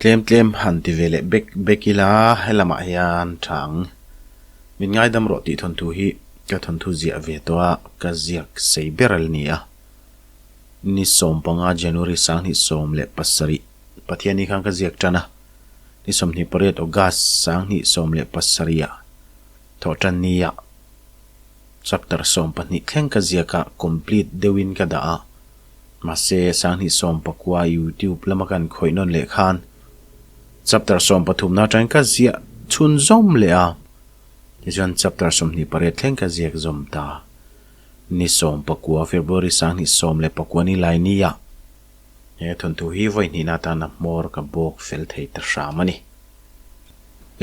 Tlem tlem han ti ve leh bek bek ila helamah hian tha ang. Min ngaidam rawh tih thawnthu hi ka thawnthu ziah ve tawh a, ka ziak sei ber al ni a. Ni 15 January 2017 Pathianni khan ka ziak tan a, ni 28 August 2017 ah thawhtan ni ah chapter 12 thleng ka ziak a, complete deuhin ka dah a. Mahse, 2019 YouTube lama kan khawih nawn leh khan chapter 13 na atangin ka ziah chhun zawm leh a, tichuan chapter 28 thleng ka ziak zawm ta. Ni 19 February 2019 ni lai nia he thawnthu hi vawi hnihna atana hmawr ka bawk fel thei ta hram a ni.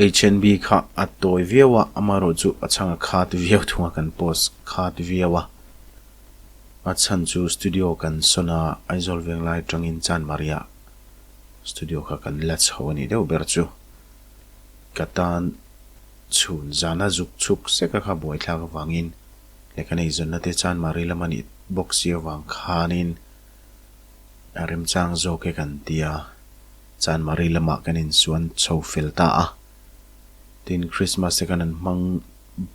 HNB kha a tawi viau a, amaherawhchu a chhang a khat viau thung a, kan post khat viau a. A chhan chu studio kan sawn a, Aizawl Venglai atangin Chanmaria studio kha kan la chho a nih deuh ber chu. Ka tan chhun zana zuk chhuk sek a kha buaithlak avangin leh kan eizawnna te Chanmari lam a nih bawk si avang khanin a remchang zawk e kan ti a, Chanmari lamah kan insuan chho fel ta a. Tin, Christmas te khan an hmang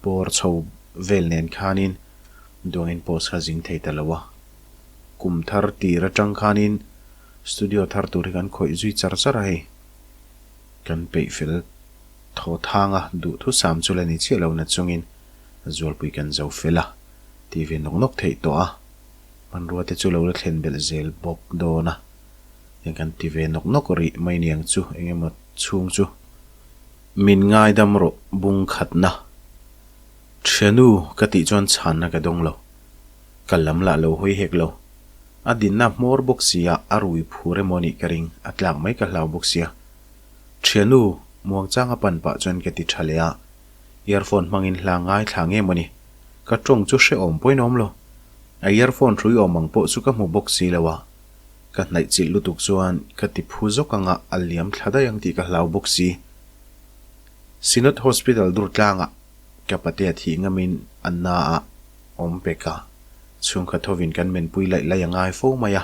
bawr chho vel nen khanin Duangin post kha zing thei ta lo a, kum thar tir atang khanin studio thar tur hi kan khawih zui char char a hei. Kan peih fel thaw thang a, duhthusam chu la ni chiah lo na chungin zualpui kan zo fel a, ti ve nawk nawk theih tawh a, hmanrua te chu lo la thlen belh zel bawk dawn a, heng kan ti ve nawk nawk rih mai niang chu eng emaw chhung chu min ngaidam rawh bung khatna. Thianu ka tih chuan chhanna ka dawng lo. Ka lam lah lo hawi hek lo. A dinna hmawr bawk sia, a rui phur emaw nih ka ring, a tlak mai ka hlau bawk sia. Thianu, muangchang a pan pah chuan ka ti tha leh a. Earphone hmangin hla ngaithla nge maw ni? Ka tawng chu hrehawm pawhin a awm lo. A earphone hrui awm ang pawh chu ka hmu bawk si lo a. Ka hnaih chilh lutuk chuan ka ti phu zawk anga a liam thla daih ang tih ka hlau bawk si. Synod Hospital Durtlangah ka patea thih ngamin a na a awm pek a, chhungkhat hovin kan menpui laih laih a ngai fo mai a.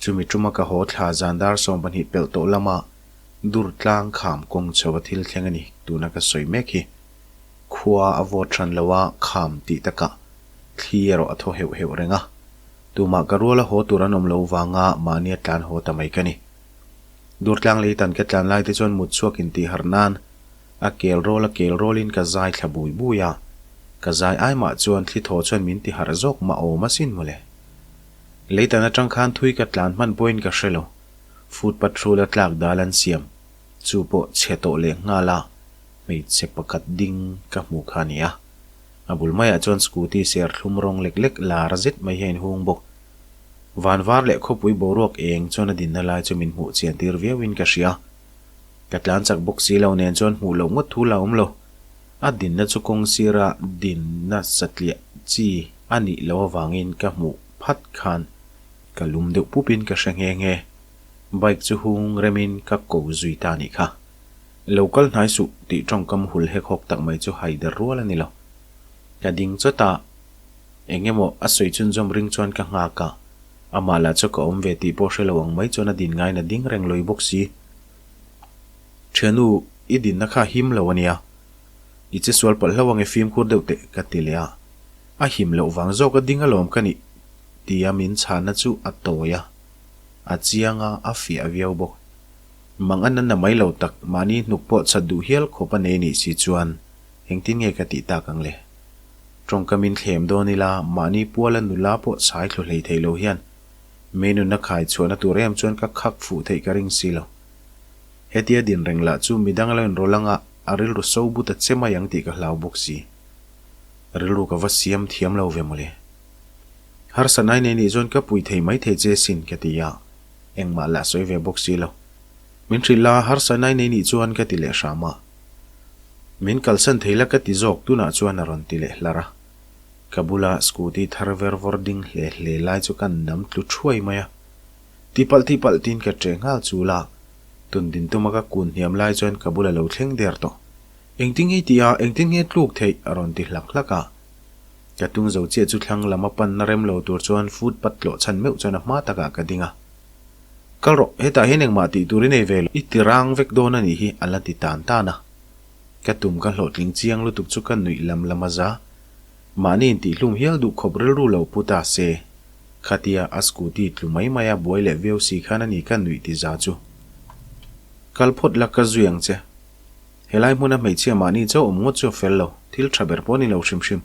Chumi tuma ka haw thla zan dar 20 pelh tawh lama Durtlang kham kawng chho a thil thleng a ni tuna ka sawi mek hi. Khua a vawt hran lo a, kham tih takah thli erawh a thaw heuh heuh reng a. Tumah ka ruala haw tur an awm lo vanga mahnia tlan haw ta mai ka ni. Durtlang lei tan ka tlan lai te chuan mut chhuak in tih harh nan a kel rawl a kel rawl in ka zai thla bui bui a, ka zai ai mah chuan thli thaw chuan min ti harh zawk mah awm asin mawle. Lei tan atang khan thui ka tlan hman pawhin ka hre lo, footpath hrul a tlak dal an siam chu pawh chhe tawh leh nghal a hmeichhe pakhat ding ka hmu kha a ni a. A bul maiah chuan scooty serthlum rawng lek lek lar zet mai hi a inhung bawk. Van var leh khawpui boruak eng chuan a dinna lai chu min hmuh chian tir viauin ka hria. Ka tlan chak bawk si lo nen chuan hmuh loh ngawt thu la awm lo. A dinna chu kawng sira dinna satliah chi a nih loh avangin ka hmuh phat khan ka lum deuh pupin ka hre nghe nghe. Bike chu hung remin ka ko zui ta nih kha. Lo kal hnai suh tih tawngkam hul hek hawk tak mai chu haider rual a ni lo. Ka ding chawt a. Eng emaw a sawi chhunzawm ring chuan ka nghak a, amah lah chu ka awm ve tih pawh hre lo ang mai chuan a din ngaiin a ding reng lawih bawk si. Thianu, i dinna kha a him lo a nia. I che sual palh hlauh ange fimkhur deuh teh ka ti leh a. A him loh vang zawk a ding alawm ka nih tia min chhanna chu a tawi a, a chiang a, a fiah viau bawk. Mang a nanna mai lo tak, mahni hnuk pawh chat duh hial khawp a nei nih si chuan engtin nge ka tih tak ang le? Tawngkam in thlem dawn ila, mahni puala nula pawh chhai thlu hlei thei lo hian mei nunna khai chhuahna tur em chuan ka khak fuh theih ka ring si lo. Hetia din reng lah chu midang lo inrawlh anga a rilru so but a che mai ang tih ka hlau bawk si. Rilru ka va siam thiam lo ve mawle. Harsatna i nei nih chuan ka pui thei mai thei che sin ka ti a, engmah lah sawi ve bawk si lo. Min hrilh la, harsatna i nei nih chuan ka ti leh hram a. Min kalsan thei la ka ti zawk tunah chuan a rawn ti leh hlar a. Ka bula scooty thar ver vawr ding hle hle lai chu ka nam tlu thuai mai a. Tipalh tipalh tiin ka ṭe nghal chul a. Tun din tuma ka kun hniam lai chuan ka bula lo thleng der tawh. Engtin nge i tih a, engtin nge tluk theih? a rawn ti hlak hlak a. Ka tung zo chiah chu thlang lam a panna rem lo tur chuan footpath tlawh chhan meuh chuan a hma takah ka ding a. Kal rawh, hetah hian engmah tih tur i nei ve lo, i ti rang vek dawn a nih hi a la ti tan tan a. Ka tum ka hlawhtling chiang lutuk chu ka nuih lam lam a za. Mahni intihhlum hial duh khawp rilru lo pu ta se. Khatia a scooty tlu mai mai a buai leh viau si khan a ni ka nuih ti za chu. Kal phawt la ka zui ang che. Helai hmuna hmeichhia mahni chauh awm ngawt chu a fel lo, thil tha ber pawh a ni lo hrim hrim.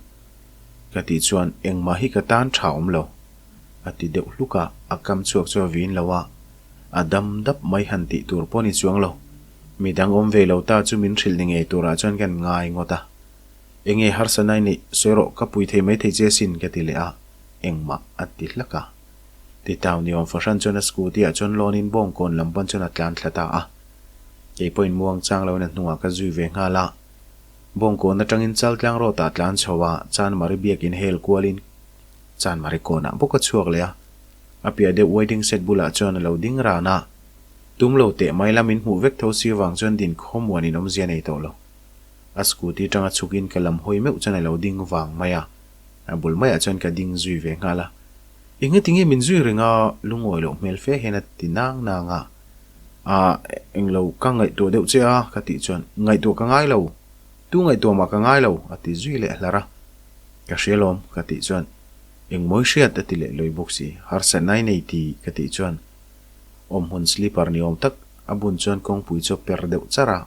Ka tih chuan engmah hi ka tan tha awm lo. A ti deuh hluk a, a kam chhuak chu a vin lo a, a dam dap mai han tih tur pawh a ni chuang lo. Midang awm ve lo ta chu min hrilh ni ngei turah chuan kan ngai ngawt a. Enge harsa nai nih, sawi rawh ka pui thei mai thei che sin ka ti leh a, engmah a ti hlak a. Titau ni awm fahran chuan a scooty ah chuan lawn in bawngkawn lam pawn chuan a tlan thla ta a. Kei pawhin muang chang lo in a hnungah ka zui ve nghal a. Bawngkawn atangin Chaltlang road ah tlan chho a, Chanmari biakin hel kualin Chanmari kawnah bawk a chhuak leh a. A piah deuh waiting shed bulah chuan a lo ding ran a. Tum lo teh mai la min hmuh vek tho si vang chuan din khawmuan in awmzia nei tawh lo. A scooty tanga chhukin ka lam hawi meuh chuan a lo ding vang mai a. A bul maiah chuan ka ding zui ve nghal a. Engatinge min zui reng a lungawi loh hmel fe hian a ti nang nang a. Ahh englo ka ngaihtuah deuh che a ka tih chuan ngaihtuah ka ngai lo, tu ngaihtuah mah ka ngai lo a ti zui leh hlar a. Ka hria lawm ka tih chuan engmawi hriat a ti leh lawi bawk si, harsatna i nei ti ka tih chuan awmhmun slipper ni awm tak a bun chuan kawngpui chu a per deuh char a.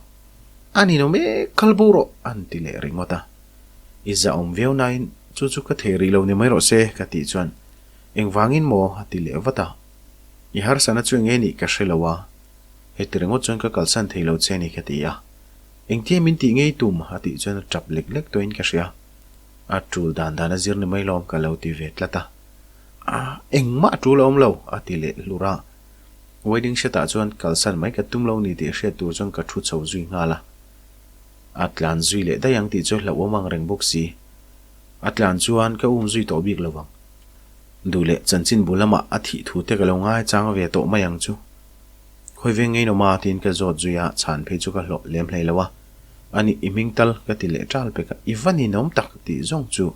A ninawm e kal bo rawh an ti leh ringawt a. I zah awm viau nain chu chu ka thei rih lo ni mai rawh se ka tih chuan engvangin maw a ti leh vat a. I harsatna chu enge nih ka hre lo a, heti ringawt chuan ka kalsan thei lo che ni ka ti a. Engtia min tih ngei tum a tih chuan a tap lek lek tawhin ka hria. A tul dan dan a zir ni mai lawm ka lo ti ve tlat a. A, engmah tul a awm lo a ti leh hlur a. Wedding shed ah chuan kalsan mai ka tum lo ni tih hriat tur chuan ka thu chho zui nghal a. A tlan zui leh daih ang tih chu hlauhawm ang reng bawk si. A tlan chuan ka um zui tawh bik lo ang. Duh leh chanchin bu lamah a thih thu te ka lo ngai chang ve tawh mai ang chu. Khawi veng ngei nawm a tiin ka zawt zui a, chhan phei chu ka hlawh lem hlei lo a. Ani i hming tal ka ti leh ṭal pek a, i va ninawm tak tih zawng chu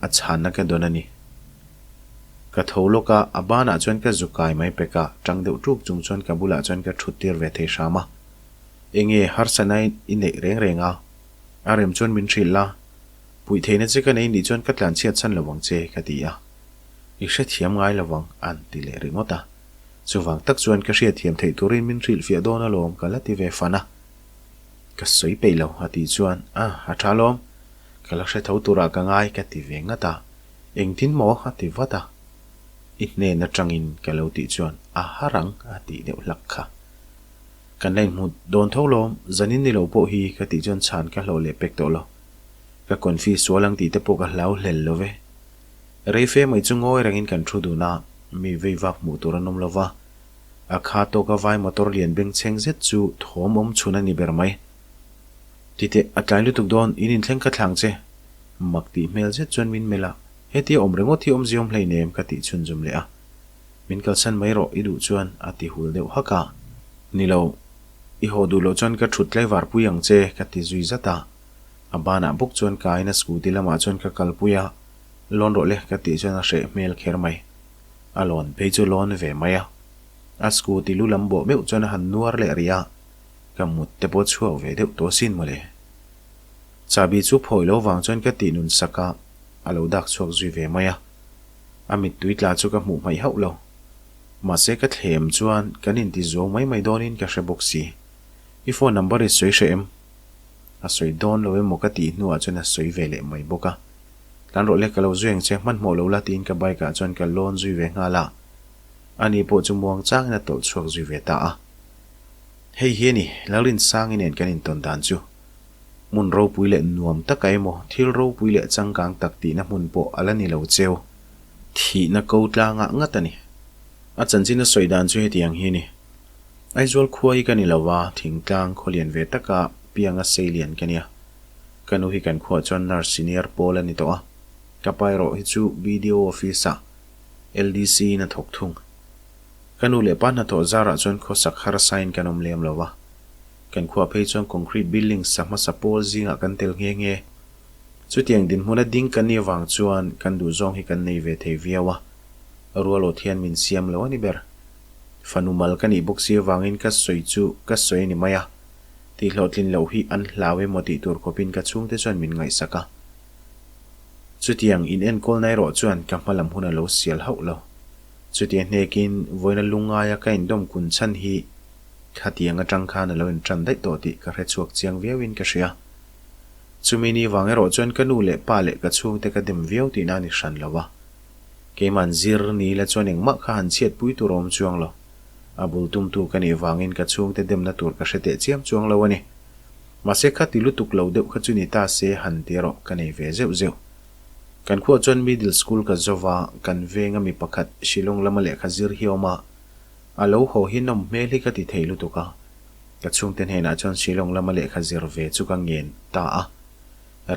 a chhanna ka dawn a ni. Ka tho lawk a, a banah chuan ka zu kai mai pek a, ṭang deuh ṭuk chung chuan ka bulah chuan ka ṭhut tir ve thei hram a. Enge harsatna i neih reng reng a? A rem chuan min hrilh la, Puih theihna che ka nei nih chuan ka tlanchhiat chhan lo vang che, ka ti a. I hrethiam ngai lo vang, an ti leh ringawt a. Chuvang tak chuan ka hriatthiam theih turin min hrilhfiah dawn alawm ka la ti ve fan a. Ka sawi peih lo, a tih chuan, A, a tha alawm. Ka la hre tho turah ka ngai, ka ti ve ngat a. Engtin maw? a ti vat a. I hnen atangin ka lo tih chuan, A har ang, a tih deuh hlak kha. Kan la inhmu dawn tho lawm, zanin ni lo pawh hi ka tih chuan chhan ka hlawh leh pek tawh lo. Ka confi sual ang tih te pawh ka hlau hlel lo ve. Rei fe mai chu ngawi rengin kan thu dun a, mi vei vak hmuh tur an awm lo va. A kha tawka vai motor lian bengchheng zet chu thawm awm chhun a ni ber mai. Titeh, a tlai lutuk dawn, in inthleng ka thlang che. Mak tih hmel zet chuan min melh a, hetia awm ringawt hi awmzia awm hleinem ka tih chhunzawm leh a. Min kalsan mai rawh i duh chuan a ti hul deuh hak a. Ni lo, i haw duh loh chuan ka thut tlaivar pui ang che ka ti zui zat a. A banah bawk chuan kaiin a scooty lamah chuan ka kalpui a, lawn rawh le ka tih chuan a hreh hmel kher mai. A lawn phei chu lawn ve mai a. A scooty lu lam bawh meuh chuan a han nuar leh rih a, ka mut te pawh chhuak ve deuh tawh sin mawle. Chahbi chu phawi lo vang chuan ka tih nun sak a, a lo dak chhuak zui ve mai a. A mittui tla chu ka hmuh hmaih hauh lo. Mahse ka thlem chuan kan inti zuau mai mai dawnin ka hre bawk si. I phone number i sawi hreh em? A sawi dawn lo emaw ka tih hnuah chuan a sawi ve leh mai bawk a. Tlan rawh le ka lo zui ang che, hmanhmawh lo la tiin ka bike ah chuan ka lawn zui ve nghal a. Ani pawh chu muang changin a tawlh chhuak zui ve ta a. Hei hi a ni, Lalrinsangi nen kan intawn dan chu. Hmun ropui leh nuam taka emaw, thil ropui leh changkang tak tihna hmun pawh a la ni lo cheu. Thihna ko tlangah ngat a ni. A chanchin a sawi dan chu hetiang hi a ni. Aizawl khua hi ka ni lo a, thingtlang khawlian ve taka pianga seilian ka nia. Ka nu hi kan khuah chuan nurse senior pawl a ni tawh a, ka pa erawh hi chu BDO office ah LDC in a thawk thung. Ka nu leh pa hnathawh zarah chuan khawsak harsa in kan awm lem lo a, kan khuah phei chuan concrete building sa hmasa pawl zingah kan tel nghe nghe. Chutiang dinhmuna ding ka nih avang chuan kan duhzawng hi kan nei ve thei viau a, rualawt hian min siam lo a ni ber. Fanu mal ka nih bawk si avangin ka sawi chu ka sawi a ni mai a, tihhlawhtlin loh hi an hlau emaw tih tur khawpin ka chhungte chuan min ngaihsak a. Chutiang in enkawlna erawh chuan ka hma lam hun a lo sial hauh lo. Chutia hnekin vawiina lungngaia ka indawm kun chhan hi khatiang atang khan a lo intan daih tawh tih ka hrechhuak chiang viauin ka hria. Chumi ni vang erawh chuan ka nu leh pa leh ka chhungte ka dem viau tihna a ni hran lo a. Keiman zir ni la chuan engmah kha han chhiatpui tur a awm chuang lo. A bul tumtu ka nih vangin ka chhungte demna tur ka hre teh chiam chuang lo a ni. Mahse khati lutuk lo deuh kha chu ni ta se han ti erawh ka nei ve zeuh zeuh. Kan khuah chuan middle school ka zo va, kan venga mi pakhat Shillong lama lehkha zir hi a awm a, a lo haw hi nawm hmel hi ka ti thei lutuk a. Ka chhungte hnenah chuan Shillong lama lehkha zir ve chu ka ngen ta a.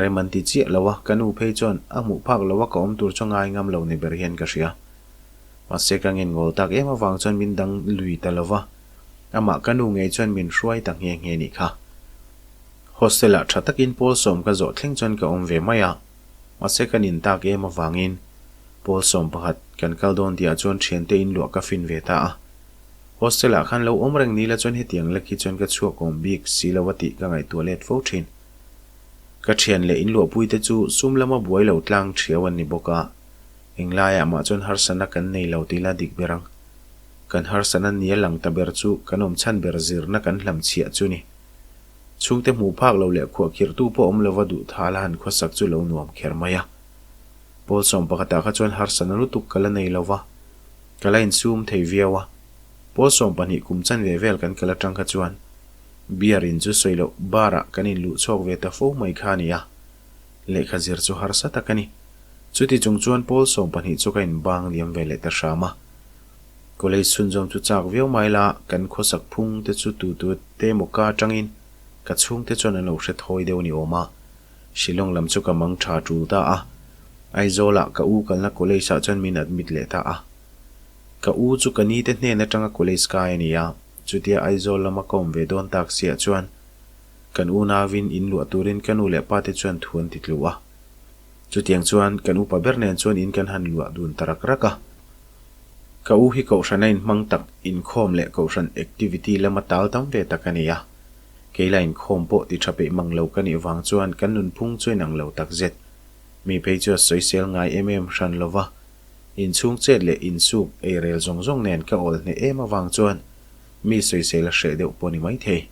Rem an ti chiah lo a, ka nu phei chuan a hmuh phak lo a ka awm tur chu ngai ngam lo ni ber hian ka hria. Mahse ka ngen ngawl tak em avang chuan min dang lui ta lo va, amah ka nu ngei chuan min hruai ta nghe nghe nih kha. Hostel ah tha takin pawl sawm ka zawh thleng chuan ka awm ve mai a, mahse ka nin tak em avangin pawl 11 kan kal dawn tihah chuan thiante in luah ka fin ve ta a. Hostel ah khan lo awm reng ni la chuan hetiang lek hi chuan ka chhuak awm bik si lo a tih ka ngaihtuah let fo thin. Ka thian leh in luahpui te chu sum lama buai lo tlang thiau an ni bawk a, englaiah mah chuan harsatna kan nei lo tih la dik ber ang. Kan harsatna nia lang ta ber chu kan awm chhan ber zirna kan hlam chhiah chu ni. Chhungte hmuh phak lo leh khuahkhirhtu pawh awm lova duh tha la han khawsak chu lo nuam kher mai a. Pawl 11ah kha chuan harsatna lutuk ka la nei lo va, ka la insum thei viau a. Pawl 12 kum chanve vel kan kal atang kha chuan Beer in chu sawi loh bar ah kan in luh chhuak ve ta fo mai kha a ni a, lehkha zir chu harsa tak a ni. Chuti chung chuan pawl 12 chu ka in bang liam ve leh ta hram a. College chhunzawm chu chak viau mai la, kan khawsak phung te chu tu tu te emaw ka atangin ka chhungte chuan an lo hre thawi deuh a ni awm a. Shillong lam chu ka mang tha tul ta a. Aizawl ah ka u kalna college ah chuan min admit leh ta a. Ka u chu ka ni te hnen atanga college kai a ni a. Chutia Aizawl lama ka awm ve dawn tak siah chuan kan unauin in luah turin ka nu leh pate chuan thu an ti tlu a. Chutiang chuan kan upa ber nen chuan in kan han luah dun ta rak rak a. Ka u hi kohhran a inhmang tak inkhawm leh kohhran activity lama tal tam ve tak a ni a. Kei la inkhawm pawh ti tha peih mang lo ka nih vang chuan kan nunphung chu inang lo tak zet. Mi phei chu a sawisel ngai em em hran lo va. Inchhung chet leh insuk ei rel zawng zawng nen ka awl hneh em avang chuan mi sawisel a hreh deuh pawh ni maithei.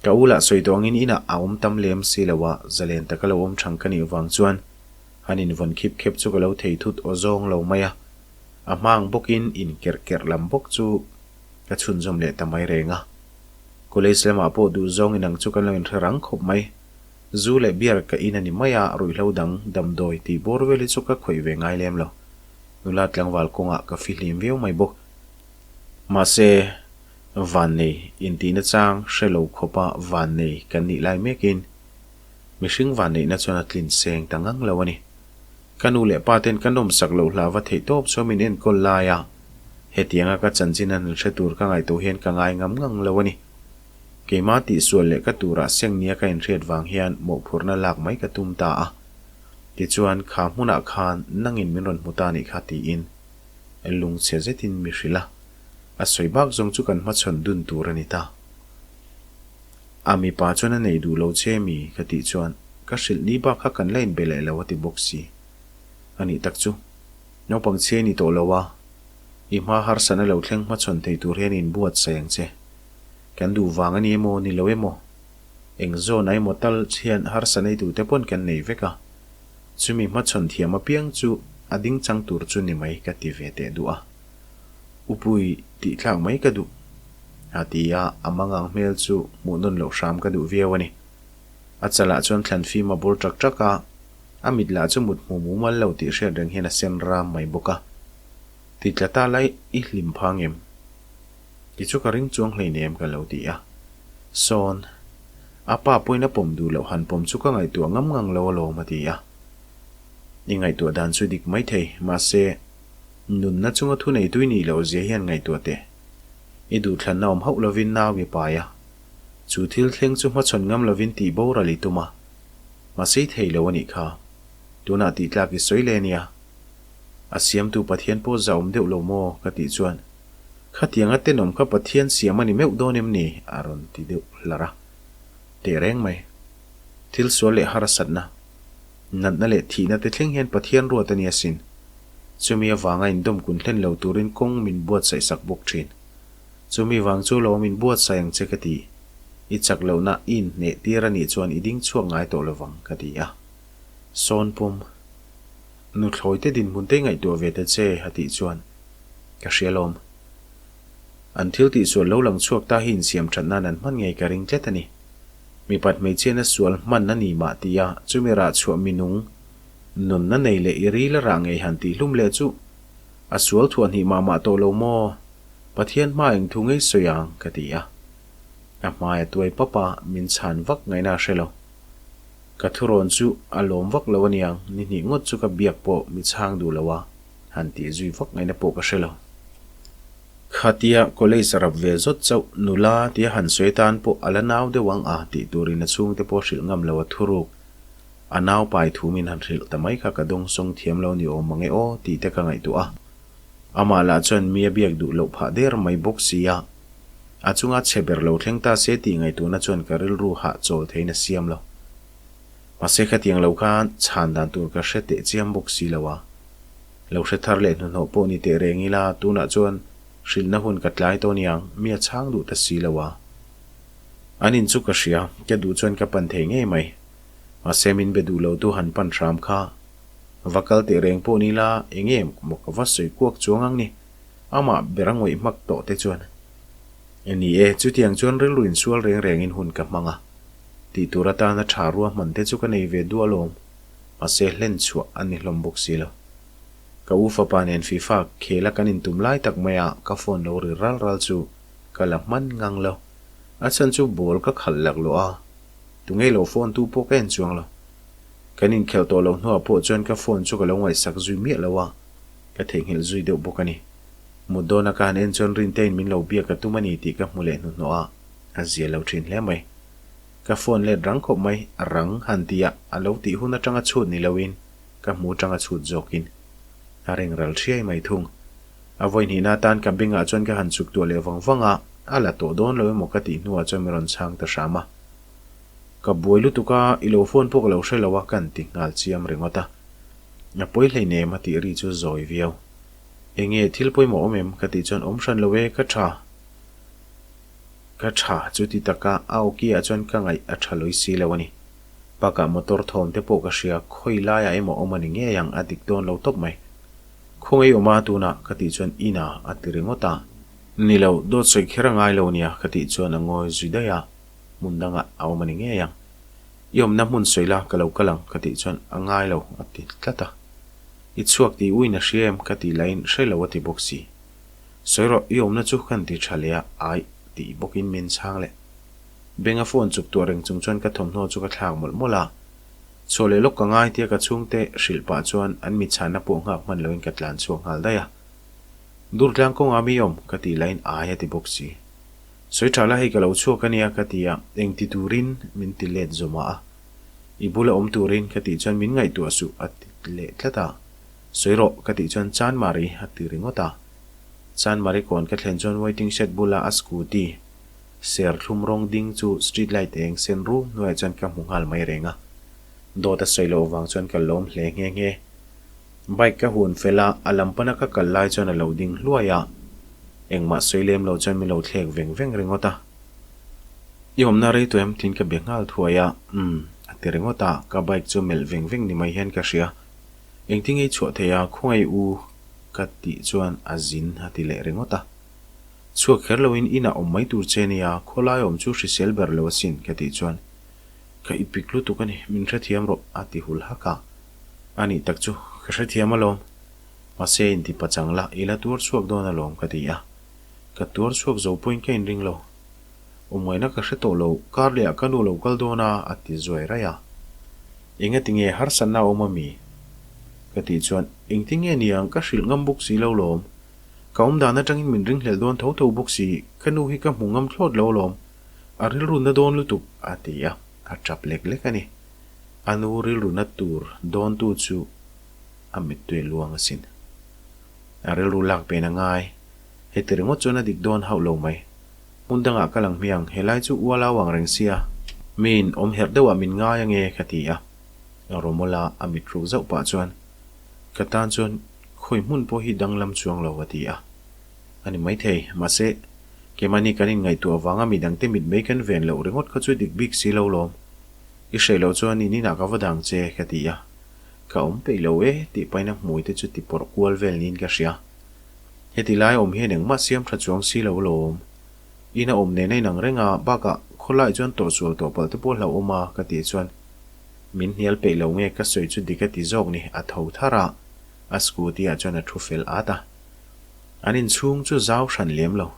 Ka u lah sawi tawh angin inah a awm tam lem si lo a, zalen taka lo awm thang ka nih vang chuan han invawn khip khep chu ka lo thei thut aw zawng lo mai a. A hma ang bawkin inkerh kerh lam bawk chu ka chhunzawm leh ta mai reng a. College lamah pawh duhzawng inang chu kan lo inhre rang khawp mai. Zu leh beer ka in a ni mai a, ruihhlo dang, damdawi tih bawr vel hi chu ka khawih ve ngai lem lo. Nula tlangval kawngah ka fihlim viau mai bawk. Mahse, vannei intihna chang hre lo khawpa vannei kan nih lai mekin mihring vanneihna chuan a tlin seng ta ngang lo a ni. Ka nu leh pa ten ka nawmsak loh hla va theih tawp chuan min enkawl lai a, hetianga ka chanchin an hre tur ka ngaihtuah hian ka ngai ngam ngang lo a ni. Keimah tihsual leh ka turah seng nia ka inhriat vang hian mawhphurhna lak mai ka tum ta a. Tichuan, kha hmunah khan nangin min rawn hmu ta nih kha tiin lungchhe zetin mi hrilh a. A sawi bak zawng chu kan hmachhawn dun tur a ni ta. A mipa chuan a nei duh lo che mi? ka tih chuan ka hrilh ni bak kha kan la inbe leh lo a ti bawk si. A nih tak chu. Naupang chhia i ni tawh lo a, i hma harsatna lo thleng hmachhawn thei tur hian inbuatsaih ang che. Kan duh vang a ni emaw ni lo emaw, eng zawn a emaw tal hian harsa neitute pawn kan nei vek a, chumi hmachhawn thiam apiang chu a ding chang tur chu ni mai ka ti ve teh duh a. Upui tih thlak mai ka duh a ti a, a mangang hmel chu hmuh nawn loh hram ka duh viau a ni. A chalah chuan thlan fim a bur ṭak ṭak a, a mit lah chu mut hmu mumal lo tih hriat reng hian a sen ram mai bawk a. Ti tla ta lai i hlim phang em? Ti chu ka ring chuang hleinem ka lo ti a. Sawn, a pa pawhin a pawm duh loh han pawm chu ka ngaihtuah ngam ngang lo alawm a ti a. I ngaihtuah dan chu dik mai thei, mahse, nunna chunga thunei tui nih loh zia hian ngaihtuah teh. I duhthlanna awm hauh lovin nau i pai a. Chu thil thleng chu hmachhawn ngam lovin tih boral i tum a. Mahse i thei lo a nih kha. Tunah tih tlak i sawi leh a nia. A siamtu Pathian pawh zahawm deuh lo maw? ka tih chuan. Khatianga tenawm kha Pathian siam a ni meuh dawn em ni? a rawn ti deuh hlar a. Teh reng mai. Thil sual leh harsatna, natna leh thihna te thleng hian Pathian ruat a ni asin. Chumi avanga indawm kun hlen lo turin kawng min buatsaih sak bawk thin. Chumi vang chu lo min buatsaih ang che ka ti. I chak lohna i inhneh tir a nih chuan i ding chhuak ngai tawh lovang ka ti a. Sawn pum. Nuthlawi te dinhmun te ngaihtuah ve ta che a tih chuan ka hria lawm. An thil tihsual lo lang chhuak ta hi insiam that nan an hman ngei ka ring tlat a ni. Mipat hmeichhiatna sual hman a ni mah ti a, chumi rah chhuah minung nunna nei leh i ril a rah ngei han tihhlum leh chu a sual thuah hnih mah mah tawh lo maw? Pathian hma eng thu ngei sawi ang ka ti a. A hmai a tuai pap a, min chhan vak ngaihna a hre lo. Ka thurawn chu a lawm vak lo aniang, ni hnih ngawt chu ka biak pawh mi chhang duh lo a, han tih zui vak ngaihna pawh ka hre lo. Khatia college a rap ve zawt chauh, nula tia han sawi tan pawh a la nau deuh ang a tih turin a chhungte pawh hrilh ngam lo a thuruk. A nau pai thu min han hrilh ta mai kha ka dawngsawng thiam lo ni awm mange aw tih te ka ngaihtuah a. Amah lah chuan mi a biak duh loh phah der mai bawk si a. A chunga chhe ber lo thleng ta se tih ngaihtuahna chuan ka rilru hah chawl theiin a siam lo. Mahse khatiang lo khan chhan dan tur ka hre teh chiam bawk si lo a. Lo hre thar leh hnuhnawh pawh ni teh reng ila tunah chuan hrilhna hun ka tlai tawh niang mi a chhang duh ta si lo a. An in chu ka hria, ka duh chuan ka pan thei ngei mai. Mahse min be duh lo tu han pan hram kha. Va kal teh reng pawh ni la enge maw ka va sawi kuak chuang ang ni. Amah ber a ngawih hmak tawh te chuan. Ni e, chutiang chuan rilru insual reng rengin hun ka hmang a. Tih tur atana tha ruahman te chu ka nei ve duh alawm. Mahse hlen chhuah a ni hlawm bawk si lo. Ka u fapa nen FIFA khela kan intum lai tak maia ka phone lo ri ral ral chu ka la hman ngang lo. A chhan chu ball ka khalh laklawh a, tunge lo phone tu pawh ka en chuang lo. Kan inkhelh tawh loh hnuah pawh chuan ka phone chu ka lo ngaihsak zui miah lo a. Ka theihnghilh zui deuh bawk a ni. Mut dawna ka han en chuan Rintein min lo biak a tum a ni tih ka hmu leh hnuhnawh a, a zia lo thin hle mai. Ka phone let rang khawp mai, rang han ti a, a lo tih hun atanga chhut ni loin ka hmu atanga chhut zawkin a ring ral thiai mai thung. A vawi hnihna atan ka bengah chuan ka han chuk tuah leh vang vang a, a la tawh dawn lo emaw ka tih hnuah chuan min rawn chhang ta hram a. Ka buai lutuk a, i lo phone pawh ka lo hre lo a ka han ti nghal chiam ringawt a. A pawi hleinem a tih ri chu zawi viau. Enge thil pawimawh awm em? Ka tih chuan awm hran lo e, ka tha. Ka tha chuti taka a awki ah chuan ka ngaih a tha lawi si lo a ni. Bakah motor thawm te pawh ka hria, khawi laiah emaw awm a ni ngei ang a dik dawn lo tawp mai. Khawngaih awm a tunah ka tih chuan ina a ti ringawt a. Ni lo, dawt sawi kher a ngai lo nia ka tih chuan a ngawi zui daih a, hmun dangah a awm a ni ngei ang. I awmna hmun sawi la ka lo kal ang ka tih chuan a ngai lo a ti tlat a. I chhuak tih uin a hria em ka tih lahin hre lo a ti bawk si. Sawi rawh i awmna chu kan ti tha leh a aih tih bawkin min chhang leh. Benga phone chuk tuah reng chung chuan ka thawmhnaw chu ka thlak mawlh mawlh a. Chhuah leh lawk ka ngai tia ka chhungte hrilh pah chuan an mi chhanna pawh nghak hman loin ka tlan chhuak nghal daih a. Durtlang kawngah mi awm ka tih lahin ai a ti bawk si. Sawi tha la hei ka lo chhuak a nia ka ti a, eng ti turin min ti let zawm a. I bula awm turin ka tih chuan min ngaihtuah suh a ti leh tlat a. Sawi rawh ka tih chuan Chanmari a ti ringawt a. Chanmari kawn ka thlen chuan waiting shed bula a scooty ser thlum rawng ding chu street light eng sen rum hnuaiah chuan ka hmu nghal mai reng a. Dawt a sawi loh vang chuan ka lawm hle nghe nghe. Bike ka hun fel a, a lam pana ka kal lai chuan a lo ding hluai a, engmah sawi lem lo chuan min lo thlek veng veng ringawt a. I awmna rei tawh em tiin ka be nghal thuai a, umm a ti ringawt a, ka bike chu melh veng veng ni mai hian ka hria. Engtin nge i chhuah thei a, khawngaih u ka tih chuan a zin a ti leh ringawt a. Chhuak kher loin inah awm mai tur che nia, khawlai awm chu hrisel ber lo asin ka tih chuan ka ipik lutuk a ni, min hrethiam rawh a ti hul hak a. A nih tak chu, ka hrethiam alawm. Mahse inti pachang la, i la tuar chhuak dawn alawm ka ti a. Ka tuar chhuak zo pawhin ka inring lo. Awmngaihna ka hre tawh lo, kar lehah ka nu lo kal dawn a, a ti zuai raih a. Engati nge harsatna a awm a mi? Ka tih chuan, Engtin nge niang, ka hrilh ngam bawk si lo lawm. Ka awm dan atangin min ringhlelh dawn tho tho bawk si, ka nu hi ka hmu ngam thlawt lo alawm. A rilru na dawn lutuk, a ti a, a tap lek lek a ni. A nu rilru na tur dawntu chu a mittui luang asin. A rilru lak pen a ngai. Heti ringawt chuan a dik dawn hauh lo mai. Hmun dangah ka lang hmiang, helai chu ualau ang reng sia. Miin awm herh deuhah min ngai ange ka ti a. Romola a mit ruk zauh pah chuan, Ka tan chuan khawi hmun pawh hi danglam chuang lo a ti a. A ni maithei, mahse, keimahni kan inngaihtuah avanga midangte mit mai kan ven loh ringawt kha chu dik bik si lo lawm. I hreih loh chuan in inah ka va dang che ka ti a. Ka awm peih lo e tih pahin a hmui te chu ti pawrh kual vel niin ka hria. Heti lai awm hian engmah siam tha chuang si lo lawm. In a awm nen a inang reng a, bakah khawlai chuan tawhsual tawh palh te pawh hlauhawm a ka tih chuan min hnial peih lo nge ka sawi chu dik a ti zawk ni a tho thar a, a scooty ah chuan a thu fel at a. An inchhung chu zau hran lem lo.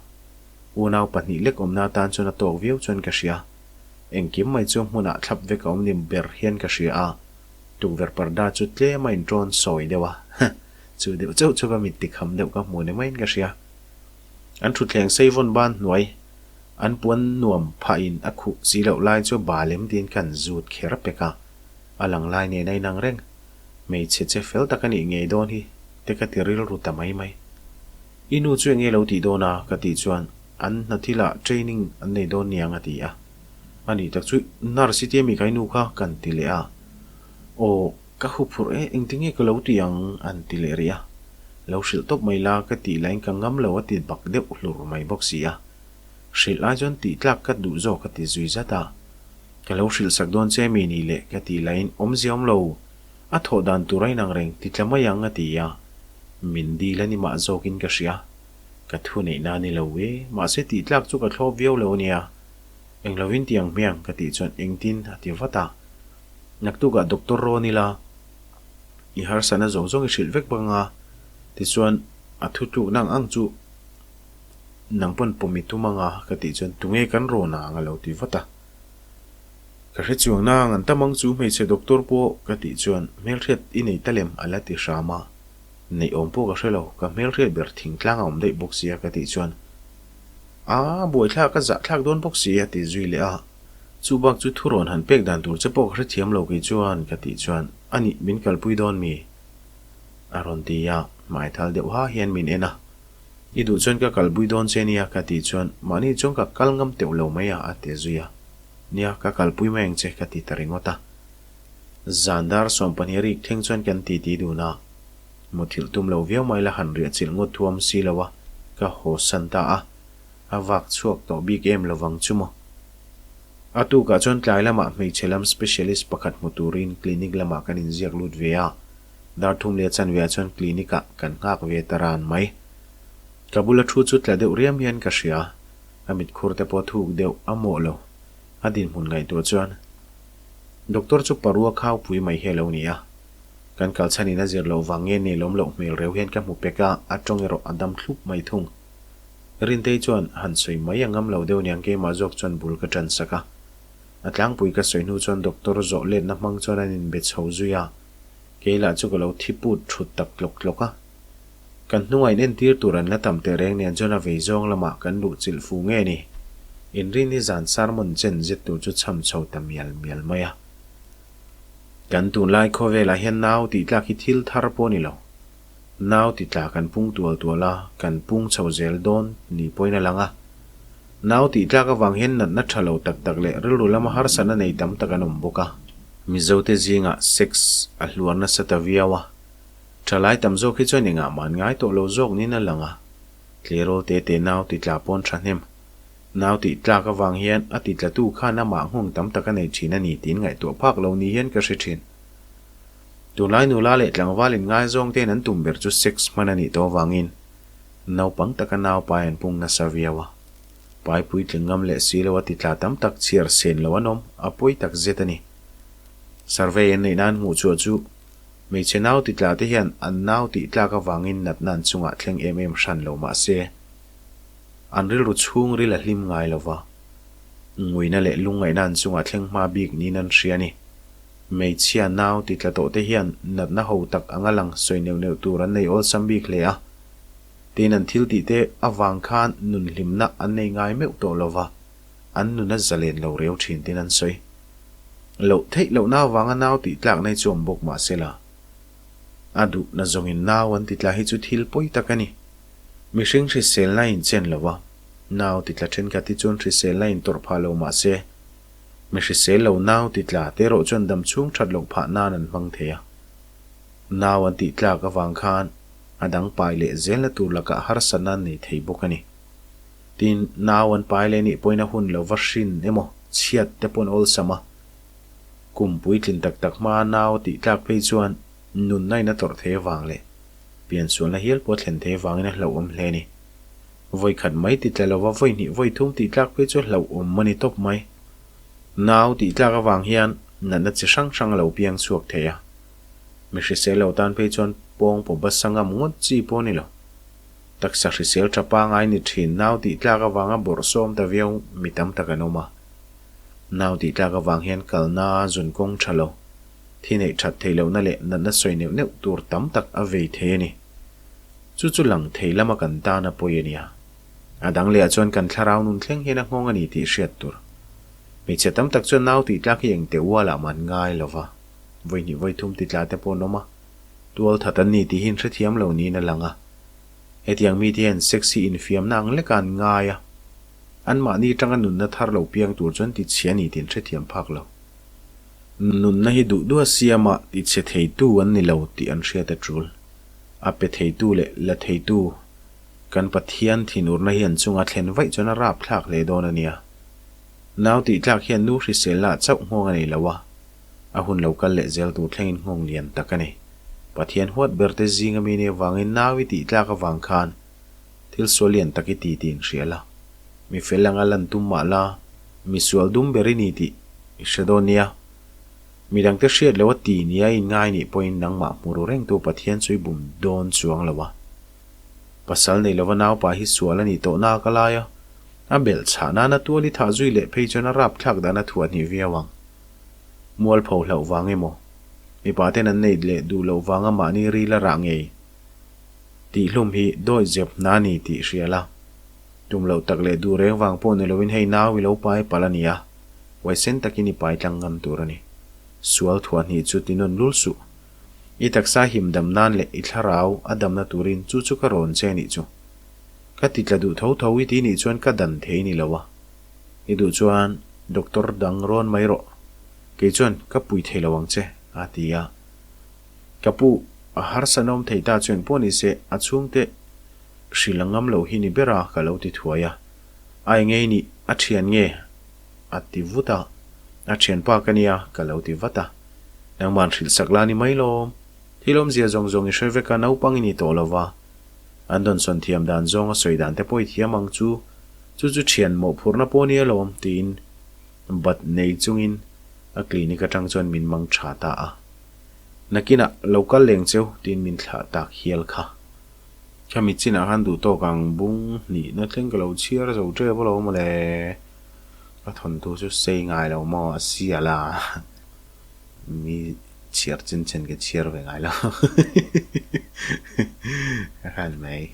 Unau pahnih lek awmna atan chuan a tawk viau chuan ka hria. Engkim mai chu hmunah thlap vek a awm ni ber hian ka hria a, tukverh parda chu tlem a inṭawn sawi deuh a. Chu deuh chauh chu ka mit tikham deuh ka hmu ni maiin ka hria. An thutthleng sei vawn ban hnuai, an puan nuam phahin a khuh si loh lai chu ba lem tiin kan zut kher pek a, a lang lai nen a inang reng. Hmeichhe che fel tak a nih ngei dawn hi te ka ti rilru ta mai mai. I nu chu enge lo tih dawn a? ka tih chuan an hna thilah training an nei dawn niang a ti a. A nih tak chu nurse i tia mi kai nu kha kan ti leh a. Aw. Ka huphurh e, engtinge ka lo ti ang? an ti leh rih a. Lo hrilh tawp mai la ka tih lahin ka ngam lo a ti bak deuh hlur mai bawk si a. Hrilh ai chuan tih tlak ka duh zawk a ti zui zat a. Ka lo hrilh sak dawn che mi ni le ka tih lahin awmzia awm lo, a thawh dan tur a inang reng ti tla mai ang a ti a. Min dil a ni mah zawkin ka hria. Ka thu neihna a ni lo e, mahse tih tlak chu ka thlawp viau lo a nia. Eng lovin ti ang hmiang ka tih chuan engtin a ti vat a. Naktukah doctor rawn ila, i harsatna zawng zawng i hrilh vek bang a, tichuan a thu tlukna ang ang chu nang pawn pawm i tum ang a ka tih chuan tunge kan rawn ang a lo ti vat a. Ka hre chuang nang an tam ang chu hmeichhe doctor pawh ka tih chuan hmelhriat i nei ta lem a la ti hram a, neih awm pawh ka hre lo, ka hmelhriat ber thingtlang a awm daih bawk sia ka tih chuan a buaithlak a zahthlak dawn bawk si a ti zui leh a. Chu bak chu thu rawn han pek dan tur che pawh ka hrethiam lo kei chuan ka tih chuan a nih min kalpui dawn mi? A rawn ti a, hmai thal deuh ha hian min en a. I duh chuan ka kalpui dawn che nia ka tih chuan mahni chuan ka kal ngam teuh lo mai a a ti zui a. Nia ka kalpui mai ang che ka ti ta ringawt a. Zan dar 12 rik thleng chuan kan titi dun a. Muthilh tum lo viau mai la han riah chilh ngawt thuam si lo a, ka haw san ta a. A vak chhuak tawh bik em lovang chu maw? A tukah chuan tlai lamah hmeichhe lam specialist pakhat hmu turin clinic lamah kan inziak lut ve a, dar thum leh chanve ah chuan clinic ah kan nghak ve ta ran mai. Ka bula thu chu tla deuh riam hian ka hria, a mitkhur te pawh thuk deuh a mawh lo, a dinhmun ngaihtuah chuan Doctor chu parua khaupui mai hi a lo ni a, kan kalchhanin a zir loh vang nge nelawm loh hmel reuh hian ka hmu pek a, a tawng erawh a dam thlup mai thung. Rintei chuan han sawi mai a ngam lo deuh niang keimah zawk chuan bul ka tan sak a. A tlangpui ka sawi hnu chuan doctor zawh letna hmang chuan an inbe chho zui a, kei lah chu ka lo thi put thut tak tlawk tlawk a. Kan hnungah in entir tur an la tam teh reng nen chuan a vei zawng lamah kan luh chilh fu nge ni. Inrini zan sermon chen zet tur chu cham chho ta mial mial mai a. Kan tunlai khawvelah hian nau tih tlak hi thil thar pawh a ni lo. Nau ti tla kan pung tual tual a, kan pung chho zel dawn ni pawhin a lang a. Nau tih tlak avang hian natna tha lo tak tak leh rilru lama harsatna nei tam tak an awm bawk a. Mizote zingah sex a hluar nasa ta viau a, thalai tam zawk hi chuan engah mah an ngai tawh lo zawk niin a lang a. Tleirawl te te nau ti tla pawn thahnem. Nau tih tlak avang hian a ti tlatu khan amah nghawng tam tak a nei thin a ni tiin ngaihtuah phak lo ni hian ka hre thin. Tunlai nula leh tlangval inngaizawng te'n an tum ber chu sex hman a nih tawh avangin naupang taka nau pai an pung nasa viau a. Pai puitling ngam leh si lo a ti tla tam tak chhiar sen lo an awm, a pawi tak zet a ni. Survey an neih nan hmuh chhuah chu hmeichhe nau ti tla te hian an nau tih tlak avangin natna an chungah thleng em em hran lo mah se an rilru chhungril a hlim ngai lo va, nguina leh lungngaihna an chungah thleng hma bik niin an hria a ni. Hmeichhia nau ti tla tawh te hian natna ho tak anga lang sawi neuh neuh tur an nei awlsam bik hle a. Tin an thil tih te avang khan nun hlimna an nei ngai meuh tawh lova, an nun a zalen lo reu thin tin an sawi. Loh theih lohna avanga nau tih tlak nei chu awm bawk mahse la. A duhna zawngin nau an ti tla hi chu thil pawi tak a ni. Mihring hriselna a inchen lo a, nau titla thenkhat hi chuan hriselna a intawrh phah lo mah se, mi hrisel lo nau titla te erawh chuan damchhung that loh phah nan an hmang thei a. Nau an tih tlak avang khan a dang pai leh zelna tur lakah harsatna an nei thei bawk a ni. Tin, nau an pai leh nih pawhin a hun lo va hrin emaw chhiat te pawn awlsam a, kum puitlin tak tak hmaa nau a tih tlak phei chuan nunna in a tawrh thei avang leh piansualna hial pawh a thlen thei avangin a hlauhawm hle a ni. Vawi khat mai ti tla lova vawi hnih vawi thum tih tlak phei chu hlauhawm a ni tawp mai. Nau tih tlak avang hian natna chi hrang hrang a lo piang chhuak thei a. Mi hrisel lo tan phei chuan pawng pawh basa ngam ngawt chi pawh a ni lo. Taksa hrisel tha pangai ni thin nau tih tlak avanga bawrh sawm ta viau mi tam tak an awm a. Nau tih tlak avang hian kalna zun kawng tha lo, thi neih that theih lohna leh natna sawi neuh neuh tur tam tak a vei thei a ni. Chu chu lang thei lama kan tan a pawi a nia. A dang lehah chuan kan thlarau nun thleng hian a nghawng a ni tih hriat tur. Hmeichhe tam tak chuan nau tih tlak hi engte ualah mah an ngai lo va, vawi hnih vawi thum ti tla te pawh an awm a, tual that an ni tih hi an hrethiam lo niin a lang a. Hetiang mite hian sex hi infiamna ang leka an ngai a, anmahni atanga nunna thar lo piang tur chuan tichhia a ni tih an hrethiam phak lo. Nunna hi duh duha siama tichhe theitu an ni lo tih an hriat a tul. A pe theitu leh la theitu kan Pathian thinurna hi an chunga thlen vaih chuan a rapthlak hle dawn a nia. Nau tihtlak hian nu hriselna ah chauh nghawng a nei lo a, a hun lo kal leh zel tur thlengin nghawng lian tak a ni. Pathian huat ber te zinga mi nih avangin nau i tihtlak avang khan thil sual lian tak i ti tih inhria la. Mi fel anga lan tum mah la, mi sual dum ber i ni tih i hre dawn nia. Mi dangte hriat loh a ti nia i inngai nih pawhin nangmah hmu ru rengtu Pathian chu i bum dawn chuang lo a. Pasal nei lova naupa hi sual a nih tawh nak a lai a, a belh chhah nana tual i thah zui leh phei chuan a rapthlak dan a thuah hnih viau ang. Mualpho hlauh vang emaw, mipa ten an neih leh duh loh vanga mahni ril a rah ngei tihhlum hi dawi zep hna a ni tih hria la. Tum loh tak leh duh reng vang pawh ni loin hei nau i lo pai palh a ni a, huaisen takin i pai tlang ngam tur a ni. Sual thuah hnih chu ti nawn lul suh. I taksa him dam nan leh i thlarau a damna turin chu chu ka rawn che nih chu. Ka ti tla duh tho tho i ti nih chuan ka dan thei ni lo a. I duh chuan doctor dang rawn mai rawh. Kei chuan ka pui thei lo ang che, a ti a. Ka pu, a harsa nawm thei ta chu engpawh ni se, a chhungte hrilh a ngam lo hi ni ber a, ka lo ti thuai a. A engei nih, a thian nge? A ti vut a. A thianpa ka nia, ka lo ti vat a. Nangman hrilh sak la ni mai lawm. Thil awmzia zawng zawng i hre vek a, naupang i ni tawh lo va. An dawnsawn thiam dan zawng a sawi dan te pawh i thiam ang chu. Chu chu thian mawhphurhna pawh nia lawm, tiin bat nei chungin a clinic atang chuan min mang tha ta a. Nakinah lo kal leng cheu, tiin min thlah tak hial kha. Khami chinah khan duh tawk ang bung hnihna thleng ka lo chhiar zo tep alawm mawle. Ka thawnthu chu sei ngai lo maw a sial a, mi chhiar chin chen ka chhiar ve ngai lo. Ka hran mai.